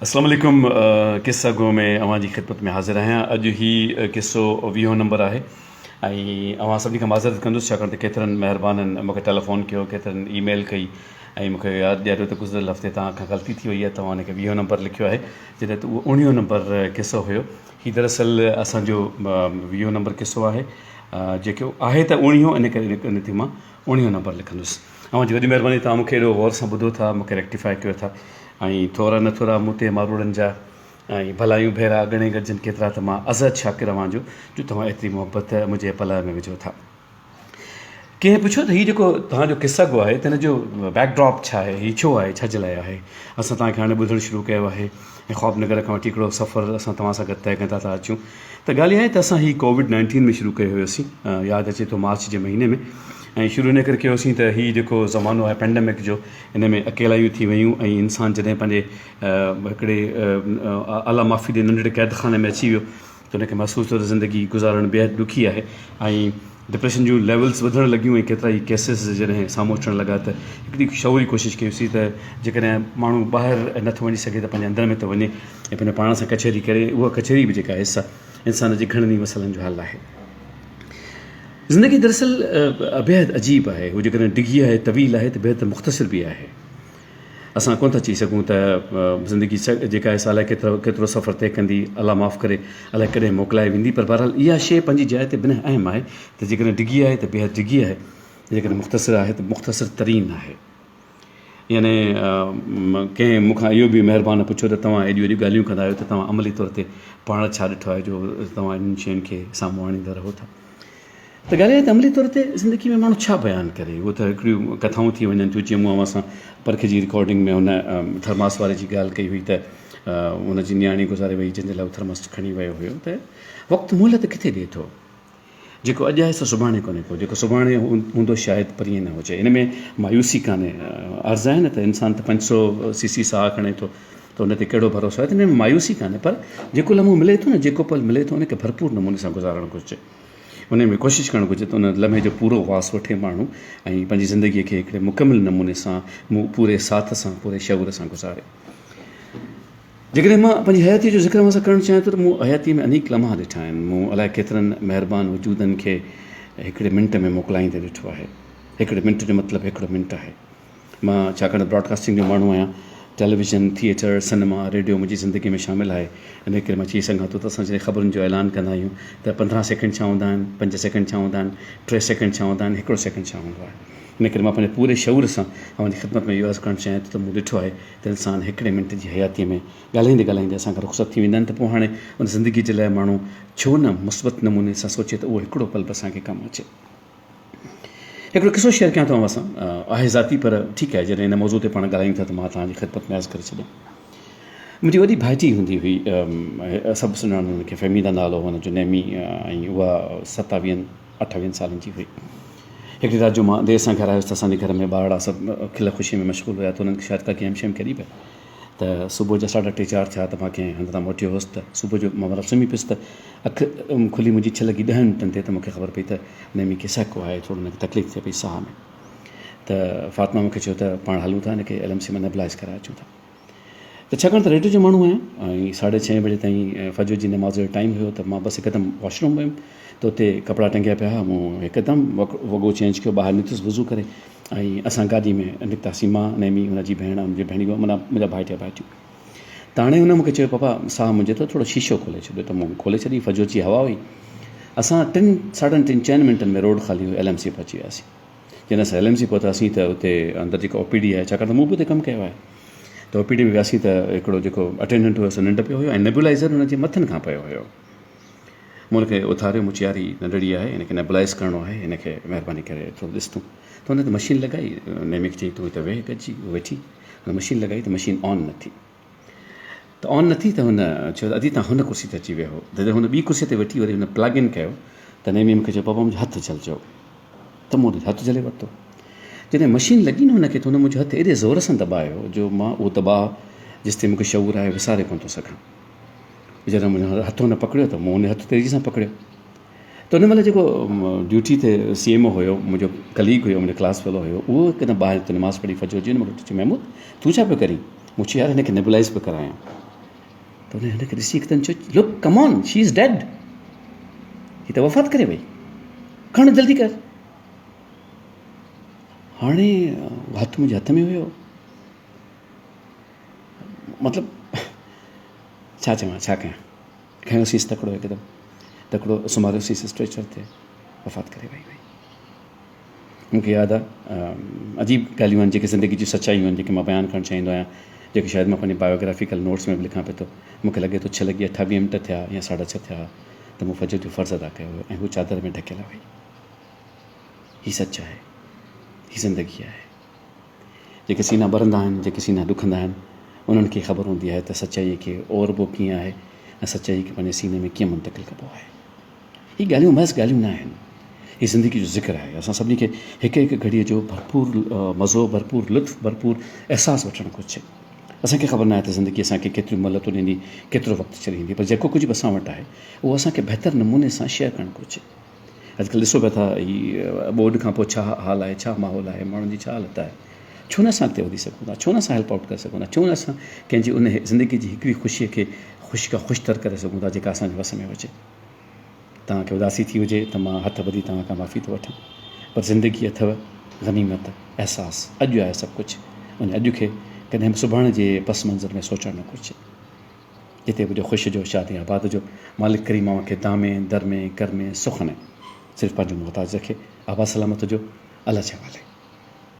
اسلام عليڪم قصه گو ۾ اوهان جي خدمت ۾ حاضر آهيان اڄ هي قصو ويهون نمبر آهي ۽ اوهان سڀني کان معذرت ڪندس ڇاڪاڻ ته ڪيترن مهربانن مونکي ٽيليفون ڪيو ڪيترن اي ميل ڪئي ۽ مونکي ياد ڏياريو ته گذريل هفتي توهان کان غلطي ٿي وئي آهي توهان ان کي ويهون نمبر لکيو آهي جڏهن ته اهو اوڻيهون نمبر قصو هيو هي دراصل اسان جو ويهون نمبر قصو آهي جيڪو آهي ته اوڻيهون ان ڪري ان تي مان اوڻيهون نمبر لکندس. اوهان جي وڏي مهرباني توهان مون کي ايڏو غور سان ٻڌو ٿا مون کي ريڪٽيفائي ڪيو ٿا ۽ ٿورا نه ٿورا مون تي ماروئڙن جا ۽ ڀلايون ڀيرا ڳڻي گڏجن ڪيترا ته مان ازحد شاڪر اوهان جو جو توهان ايتري محبت منهنجي پلئه ۾ وجهو ٿا. ڪنهن پڇيو ته هي جيڪو توهان جو قصه گو آهي تنهن جو بيڪ ڊراپ ڇا آهي هي ڇو آهي ڇا جي لاء آهي اسان توهان کي هاڻي ٻڌڻ شروع ڪيو آهي ۽ خواب نگر کان وٺي هڪڙو سفر اسان توهان سان گڏ طئي ڪندا ٿا اچون ته ڳالهه اها آهي ته اسان هي ڪووڊ نائنٽين ۾ شروع ڪيو هيوسين ياد اچي ٿو مارچ جي مهيني ۾ ۽ شروع ان ڪري ڪيوسين ته هي جيڪو زمانو آهي پينڊمڪ جو ان ۾ اڪيلايون ٿي ويون ۽ انسان جڏهن پنهنجي هڪڙي الله معافي ڏي ننڍڙي قيد خاني ۾ اچي ويو ته ان کي محسوس ٿيو ته زندگي گذارڻ بيحد ڏکي آهي ۽ ڊپريشن جون ليولز وڌڻ لڳيون ۽ ڪيترا ئي ڪيسز جڏهن سامهون اچڻ لڳا ته هڪڙي شعوري ڪوشش ڪئيسين ته جيڪڏهن ماڻهو ٻاهر نٿو وڃي سگهي ته پنهنجي اندر ۾ ته وڃي ۽ پنهنجي پاڻ سان ڪچهري ڪري اها ڪچهري به جيڪا آهي سا انسان جي گهڻن ئي مسئلن جو حل آهي. زندگي دراصل بيحد عجيب آهي هو جيڪڏهن ڊگهي آهي طويل آهي ته بيحد مختصر به آهي. اسان ڪونه ٿا چئي سگهون ته زندگي جيڪا آهي سا الائي ڪيترو ڪيترو سفر طئي ڪندي الله معاف ڪري الائي ڪڏهن موڪلائي ويندي پر بهرحال اها شيء پنهنجي جاء تي بنهه اهم آهي ته جيڪڏهن ڊگهي آهي ته بيحد ڊگهي آهي جيڪڏهن مختصر آهي ته مختصر ترين آهي. يعني ڪنهن مون کان اهو به مهربان پڇيو ته توهان ايڏيون ايڏيون ڳالهيون ڪندا آهيو ته توهان عملي طور تي پاڻ ڇا ڏٺو آهي جو توهان انهن شين کي سامهون آڻيندا رهو ٿا ته ڳالهه اها آهي ته عملي طور تي زندگي ۾ ماڻهو ڇا بيان ڪري اهو ته هڪڙيون ڪٿائون ٿي وڃن ٿيون جيئن مون اوهان سان پرک جي رڪارڊنگ ۾ هن ٿرماس واري جي ڳالهه ڪئي هئي ته هن جي نياڻي گذاري وئي جنهن جي لاء هو ٿرماس کڻي ويو هيو ته وقت مهلت ڪٿي ڏئي ٿو جيڪو اڄ آهي سو سڀاڻي ڪونهي ڪو، جيڪو سڀاڻي هوندو شايد پرينء نه هجي. ان ۾ مايوسي ڪانهي. عرض آهي نه ته انسان ته 500 سي سي ساهه کڻي ٿو ته ان تي ڪهڙو ڀروسو آهي ته ان ۾ مايوسي ڪانهي پر جيڪو لمحو ملي ٿو نه جيڪو پل ملي ٿو ان کي ڀرپور نموني سان گذارڻ گهرجي. ان ۾ ڪوشش ڪرڻ گهرجي ته ان لمحي جو پورو واس وٺي ماڻهو ۽ پنهنجي زندگيء کي هڪڙي مڪمل نموني سان پوري ساٿ سان پوري شعور سان گذاري. جيڪڏهن مان پنهنجي حياتيء جو ذڪر اوهان سان ڪرڻ چاهيان ٿو ته مون حياتيء ۾ انيڪ لمحا ڏٺا آهن. مون الائي ڪيترن مهربان وجودن کي هڪڙي منٽ ۾ موڪلائيندي ڏٺو آهي. هڪڙي منٽ جو مطلب هڪڙو منٽ آهي. مان ڇاڪاڻ ته براڊڪاسٽنگ جو ماڻهو آهيان، ٽيليويزن، ٿيئٽر، سئنيما، ريڊيو منهنجي زندگيء ۾ شامل آهي. انهيء ڪري مان چئي سگهان ٿو ته اسان جڏهن خبرن جو اعلان ڪندا آهيون ته 15 سيڪنڊ ڇا هوندا آهن، پنج سيڪنڊ ڇا هوندا آهن، ٽي سيڪنڊ ڇا هوندا آهن، هڪڙو سيڪنڊ ڇا هوندو آهي. انهيء ڪري مان پنهنجي پوري شعور سان اوهان جي خدمت ۾ اهو عرض ڪرڻ چاهيان ٿو ته مون ڏٺو آهي ته انسان هڪڙي منٽ جي حياتيء ۾ ڳالهائيندي ڳالهائيندي اسان کان رخصت ٿي ويندا آهن ته پوء هاڻي ان زندگيء جي لاء ماڻهو ڇو نه مثبت نموني سان سوچي ته اهو هڪڙو پل به اسان کي ڪم اچي. هڪڙو قصو شيئر ڪيان ٿو اوهان سان، آهي ذاتي پر ٺيڪ آهي جڏهن ان موضوع تي پاڻ ڳالهايون ٿا ته مان توهان جي خدمت ۾ عرض ڪري ڇڏيان. منهنجي وڏي ڀائٽي هوندي هئي، سڀ سڃاڻن هن کي، فهميده نالو هو هن جو نيمي ۽ اها ستاويهن اٺاويهن سالن جي هئي. هڪڙي رات جو مان دير سان گهر آيس ته اسان جي گهر ۾ ٻارڙا سڀ کل خوشيء ۾ مشغول هيا ته انهن کي شايد ڪا گيم شيم کيڏي پئي ته صبح جا ساڍا ٽي چار ٿيا ته مان ڪنهن هنڌ تان موٽيو هوس ته صبح جو مان مطلب سمهي پيس ته اک کلي منهنجي ڇهه لڳي ڏهن منٽن تي ته مون کي خبر پئي ته نيمي کي سهڪو آهي ٿورو هن کي تڪليف ٿئي پئي ساهه ۾ ته فاطمه مون کي چيو ته پاڻ هلون ٿا هن کي ايل ايم سي ۾ نيبلائز ڪرائي اچون ٿا. ته ڇاڪاڻ ته ريڊيو جو ماڻهو آهيان ۽ ساڍي ڇهين بجي تائين فجر جي نماز جو ٽائيم هيو ته مان بس هڪدم واش روم ويم ته اتي ڪپڙا ٽنگيا پيا هئا مون هڪدم وڳو چينج ڪيو ٻاهر نڪتس وضو ڪري ۽ اسان گاڏي ۾ نڪتاسين مان نيمي هن جي ڀيڻ هن جي ڀيڻي معنيٰ منهنجا ڀائٽيا ڀائٽيون ته هاڻي هن مونکي چيو پاپا ساهه منهنجي ته ٿورو شيشو کولي ڇڏيو ته مون کولي ڇڏي فجر جي هوا هئي اسان ٽن ساڍن ٽن چئن منٽن ۾ روڊ خالي هيو ايل ايم سي پهچي وياسين جڏهن اسان ايل ايم سي پهتاسين ته اتي اندر جيڪا او پي ڊي آهي ڇاڪاڻ ته مون به اتي ڪم ڪيو آهي ته او پي ڊي ۾ وياسين ته هڪڙو جيڪو اٽينڊنٽ هيو سو ننڊ پيو هيو ۽ نيبولائزر هن جي مٿن کان پيو هيو مون هن کي اٿاريو مون چيو يار هي ننڍڙي آهي هن کي نيبولائز ڪرڻو آهي هن کي مهرباني ڪري ٿورو ڏس تون ته هن ته مشين لڳائي نيمي کي چيائين تون هتي ويهه گڏجي هو ويٺي هن مشين لڳائي ته مشين آن نه ٿي ته آن نه ٿي ته هن چيو ته ادي تان هن ڪرسي تي اچي ويهو. جڏهن هن ٻي ڪرسي تي ويٺي وري هن پلگ ان ڪيو ته نيمي مون کي چيو بابا منهنجو هٿ جهلجو ته مون هن جو هٿ جهلي ورتو. جڏهن مشين لڳي نه هن کي ته هن منهنجو هٿ ايڏي زور سان دٻايو جو مان اهو دٻاء جيستائين مون کي شعور آهي وساري ڪونه ٿو سگهان. جڏهن منهنجو هٿ هن پڪڙيو ته مون هن جو هٿ تيزي سان پڪڙيو ته ان مهل جيڪو ڊيوٽي تي سي ايم او هيو منهنجو ڪليگ هيو منهنجو ڪلاس فيلو هيو اهو هڪدم ٻاهر نماز پڙهي فجر جي هن مون کي چيو محمود تون ڇا پيو ڪرين؟ مون چيو يار هن کي نيبولائز پيو ڪرايان. ته هن هن کي ڏسي هڪدم چيو look come on she is dead هي ته وفات ڪري وئي کڻ جلدي ڪر هاڻي هٿ منهنجي هٿ ۾ هيو مطلب ڇا چوان ڇا ڪيان کنيوسينس تڪڙو هڪدم تڪڙو سمهاريوسينس اسٽريچر تي وفات ڪري وئي هئي مون کي ياد آ عجيب ڳالهيون آهن جيڪي زندگي جون سچايون آهن جيڪي مان بيان ڪرڻ چاهيندو آهيان جيڪي شايد مان پنهنجي بايوگرافيڪل نوٽس ۾ به لکان پيو ٿو مون کي لڳي ٿو ڇهه لڳي اٺاويهه منٽ ٿيا يا ساڍا ڇهه ٿيا ته مون فجر جو فرض ادا ڪيو هيو ۽ هو چادر ۾ ڍڪيل هئي هي سچ آهي هي زندگي آهي جيڪي سينا ٻرندا آهن جيڪي سينا ڏکندا آهن انهن کي خبر هوندي آهي ته سچائي کي اوربو ڪيئن آهي ۽ سچائي کي پنهنجي سيني ۾ ڪيئن منتقل ڪبو آهي هي ڳالهيون محض ڳالهيون نه آهن، هي زندگي جو ذڪر آهي. اسان سڀني کي هڪ هڪ گهڙيء جو ڀرپور مزو، ڀرپور لطف، ڀرپور احساس وٺڻ گهرجي. اسان کي خبر ناهي ته زندگي اسان کي ڪيتريون مهلتون ڏيندي، ڪيترو وقت ڇڏيندي، پر جيڪو ڪجهه به اسان وٽ آهي، اهو اسان کي بهتر نموني سان شيئر ڪرڻ گهرجي. اڄڪلهه ڏسو پيا ٿا هي ٻوڏ کان پوء ڇا حال آهي، ڇا ماحول آهي، ماڻهن جي ڇا حالت آهي. ڇو نه اسان اڳتي وڌي سگهون ٿا، ڇو نه اسان هيلپ آئوٽ ڪري سگهون ٿا، ڇو نه اسان ڪنهن جي ان زندگي جي هڪڙي خوشيء کي خوش کان خوش تر ڪري سگهون ٿا جيڪا اسان جي وس ۾ هجي. توهان کي اداسي ٿي هجي ته مان هٿ ٻڌي توهان کان معافي ٿو وٺان پر زندگي اٿئو غنيمت احساس اڄ آهي سڀ ڪجهه ان اڄ کي ڪڏهن به سڀاڻي جي پس منظر ۾ سوچڻ نه گهرجي جتي به هجو خوش هجو شاد ۽ آباد هجو مالڪ ڪريم اوهان کي دامي درمي ڪرمي سخني صرف پنهنجو محتاج رکي آباد سلامت هجو الله جي حوالي.